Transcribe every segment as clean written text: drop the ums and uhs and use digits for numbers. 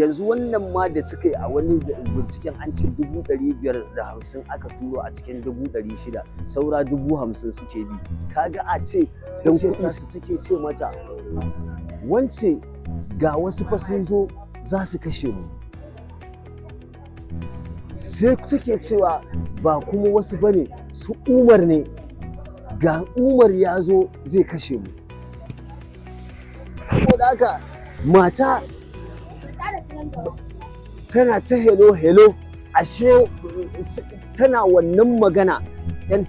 Yanzu wannan ma da suka yi a wani binciken, an ce 550,000 aka turo a cikin 600,000, saura 50,000 suke bi. Kaga a ce don kuɗi su take ce mata, "Wance, ga wasu fa sun zo za su kashe mu." Sai take cewa ba kuma wasu bane, su Umar ne, ga Umar ya zo zai kashe mu. Saboda haka mata tana ta "Hello, hello." Ashe tana wannan magana, 'yan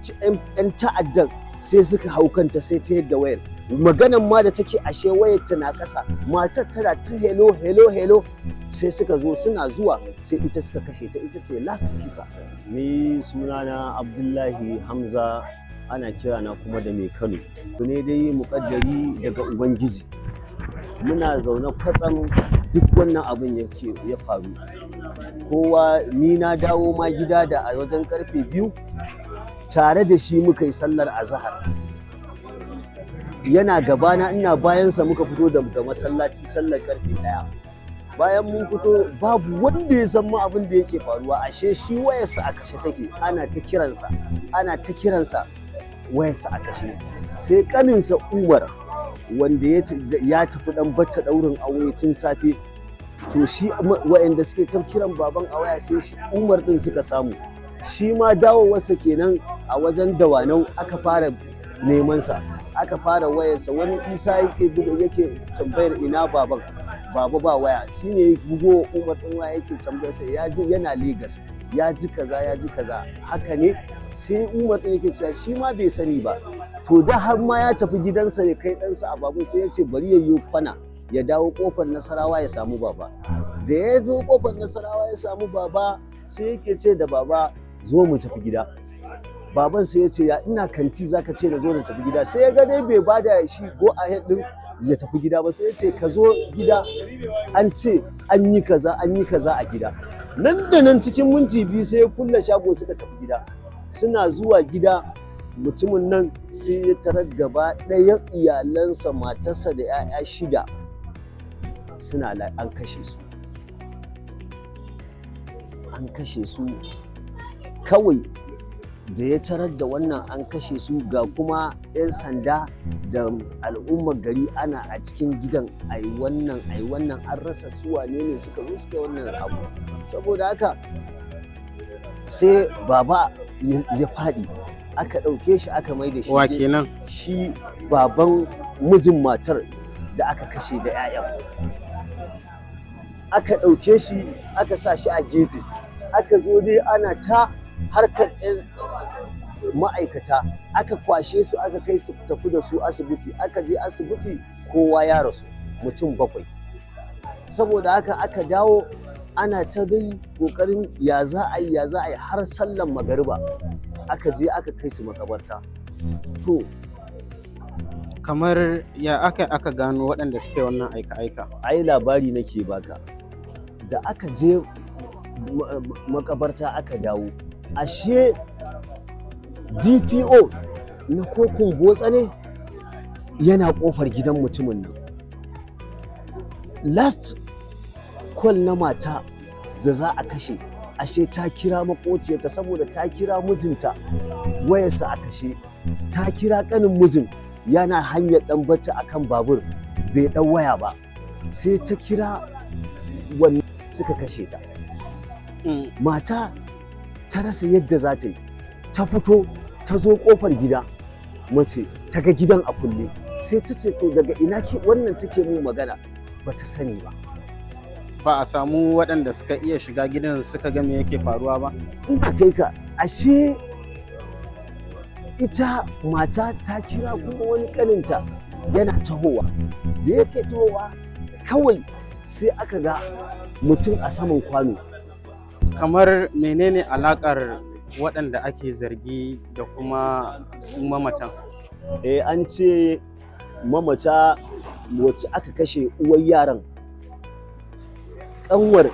ta'addan sai suka hau kanta, sai ta yadda wayar. Maganan ma da take, ashe wayar tana ƙasa. Matar tana ta "Hello, hello, hello." Sai suka zo, suna zuwa sai ita suka kashe ta. Ita ce last kisa. Ni sunana Abdullahi Hamza, ana kirana kuma da Mai Kano. Ne dai muƙaddari daga Ubangiji. Muna zaune, kwatsam duk wannan abin yake ya faru. Kowa, ni na dawo ma gida da a wajen karfe 2, tare da shi muka yi sallar azahar. Yana gabana, ina bayansa, muka fito daga masallaci sallar karfe 1. Bayan mun fito, babu wanda ya san ma abin da yake faruwa. Ashe shi wayarsa a kashe take. Ana ta kiransa, ana ta kiransa, wayarsa a kashe. Sai kaninsa Umar, wanda ya tafi dan bacca daurin aure tun safe. To shi wa'anda suke ta kiran baban a waya, sai shi Umar din suka samu. Shi ma dawowarsa kenan a wajen Dawanau aka fara neman sa, aka fara wayarsa. Wani Isa yake buga, yake tambayar ina baban. Baba ba waya. Shine bugo Umar din waya, yake tambayar sa, ya ji yana Lagos, ya ji kaza, ya ji kaza, haka ne? Sai Umar din yake cewa shi ma bai sani ba. To da har ma ya tafi gidansa ya kai ɗansa a babur, sai ya ce bari ya yi kwana ya dawo Kofar Nasarawa ya samu baba. Da ya zo Kofar Nasarawa ya samu baba, sai yake ce da baba, "Zo mu tafi gida." Baban sai ya ce, "Ya ina kanti zaka ce na zo na tafi gida?" Sai ya ga dai bai bada shi go ahead din ya tafi gida ba. Sai ya ce, "Ka zo gida, an ce an yi kaza, an yi kaza a gida." Nan da nan cikin minti 2 sai ya kulle shago, suka tafi gida. Suna zuwa gida, mutumin nan sai ya tarar gaba ɗayan iyalansa, matarsa da 'ya'ya shida, suna an kashe su, an kashe su. Kawai da ya tarar da wannan an kashe su, ga kuma 'yan sanda da al'ummar gari ana a cikin gidan, ai wannan, ai wannan, an rasa su wane ne suka zo suka wannan abu. Saboda haka sai baba ya faɗi, aka ɗauke shi aka mai da shi. Wa kenan? Shi baban mijin matar da aka kashe da 'ya'yan. Aka ɗauke shi aka sa shi a gefe. Aka zo dai ana ta harkar ma'aikata, aka kwashe su, aka kai su, tafi da su asibiti. Aka je asibiti, kowa ya rasu, mutum bakwai. Saboda haka aka dawo, ana ta dai kokarin ya za a yi, ya za a yi, har sallan magariba aka je aka kai su makabarta. To Kamar ya aka gano waɗanda suka yi wannan aika-aika? Ai labari nake baka. Da aka je makabarta aka dawo, ashe DPO na ko Kumbotso ne yana kofar gidan mutumin nan. Last call na mata da za a kashe, ashe ta kira makociyarta, saboda ta kira mijinta wayarsa a kashe, ta kira kanin mijin yana hanyar dan bacci akan babur, bai dan waya ba. Sai ta kira wannan, suka kashe ta. Mata ta rasa yadda za ta yi, ta fito, ta zo kofar gida, mace ta ga gidan a kulle. Sai ta ce, "To daga ina ke wannan take mun magana?" Ba ta sani ba. Ba a samu waɗanda suka iya shiga gidan suka ga me yake faruwa ba? Ina kai ka, ashe ita mata ta kira kuma wani kaninta yana tahowa. Da yake tahowa, kawai sai aka ga mutum a saman kwano. Kamar menene alakar waɗanda ake zargi da kuma su mamatan? Eh, an ce mamata wacce aka kashe, uwar yaran, kanwar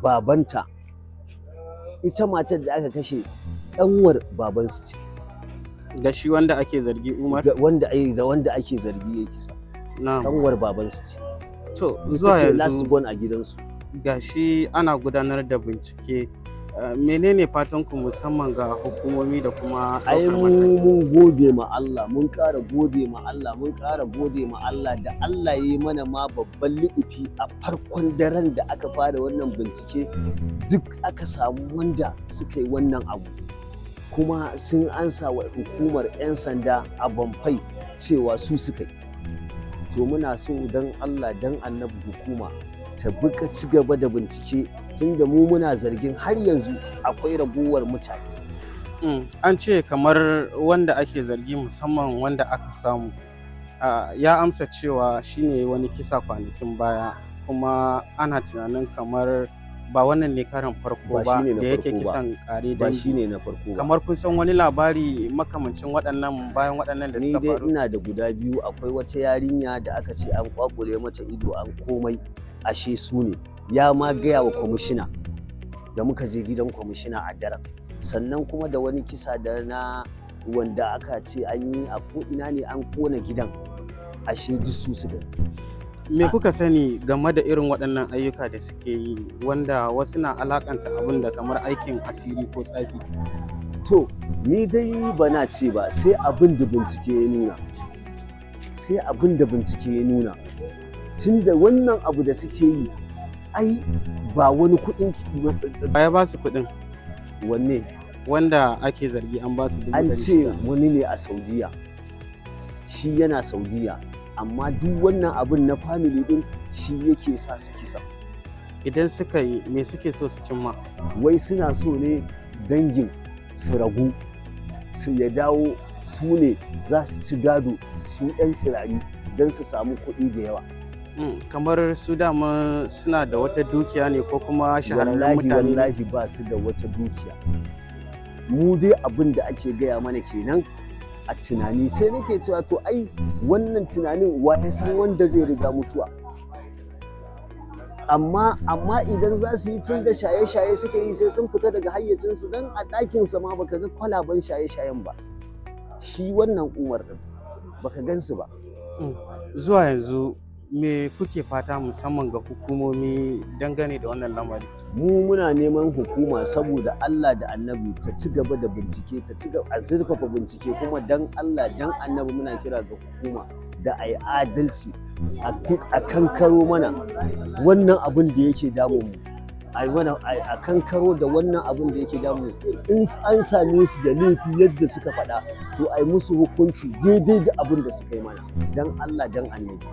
babanta, ita matar da aka kashe kanwar babansu ce. Da shi wanda ake zargi, Umar? Da wanda ake zargi ya kisa. Na'am. Kanwar babansu ce. To Ita zuwa ce last yanzu born a gidansu. Gashi ana gudanar da bincike. Menene fatan ku musamman ga hukumomi da kuma Ai ɗaukar mu mataki? Mun gode ma Allah, mun ƙara gode ma Allah, mun ƙara gode ma Allah da Allah ya yi mana ma babban liɗifi. A farkon daren da aka fara wannan bincike, duk aka samu wanda suka yi wannan abu, kuma sun ansa wa hukumar 'yan sanda a Bompai cewa su suka yi. To muna so don Allah don Annabi hukuma ta buka ci gaba da bincike, tunda mu muna zargin har yanzu akwai ragowar mutane. An ce kamar wanda ake zargi, musamman wanda aka samu, ya amsa cewa shine wani kisa kwanakin baya, kuma ana tunanin kamar ba wannan ne karin farko Ba ba shine na da yake farko ba. kisan kare Ba dangi. shine na farko ba. Kamar kun san wani labari makamancin waɗannan bayan waɗannan da Ni suka dai faru? ina da guda biyu. Akwai wata yarinya da aka ce an kwakule mata ido, an komai, ashe su ne. Ya ma gaya wa kwamishina da muka je gidan kwamishina a daren. Sannan kuma da wani kisa da na wanda aka ce an yi a ko ina ne, an kona gidan, ashe duk su suka yi. Me kuka sani game da irin waɗannan ayyuka da suke yi, wanda wasu na alakanta abin da kamar aikin asiri ko tsafi? To ni dai ba na ce ba, sai abin da bincike ya nuna, sai abin da bincike ya nuna, tunda wannan abu da suke yi ai ba wani kuɗin. Ba ya ba su kuɗin? Wanne? Wanda ake zargi an ba su dubu An ɗari ce shida. wani ne a Saudiya, shi yana Saudiya, amma duk wannan abin na family din shi yake sa su kisa. Idan suka yi, me suke so su cimma? Wai suna so ne dangin su ragu, su ya dawo su ne za su ci gado, su ɗan tsirari, don su samu kuɗi da yawa. Kamar su dama suna da wata dukiya ne ko kuma shahararrun Wallahi, mutane ne? wallahi ba su da wata dukiya. Mu dai abin da ake gaya mana kenan a tunani. Sai nake cewa to ai wannan tunanin, wa ya san wanda zai riga mutuwa? Amma idan za su yi, tun da shaye-shaye suke yi, sai sun fita daga hayyacinsu, don a ɗakinsa ma baka ga kwalaban shaye-shayen ba, shi wannan Umar ɗin, baka gansu ba. Zuwa yanzu me kuke fata musamman ga hukumomi dangane da wannan lamari? Mu muna neman hukuma, saboda Allah da Annabi, ta ci gaba da bincike, ta ci gaba a zurfafa bincike. Kuma dan Allah dan Annabi muna kira ga hukuma da a yi adalci, a kankaro mana wannan abin da yake damun mu, a yi mana a kankaro da wannan abin da yake damun mu. In an same su da laifi yadda suka faɗa, to a yi musu hukunci daidai da abin da suka yi mana, dan Allah dan Annabi.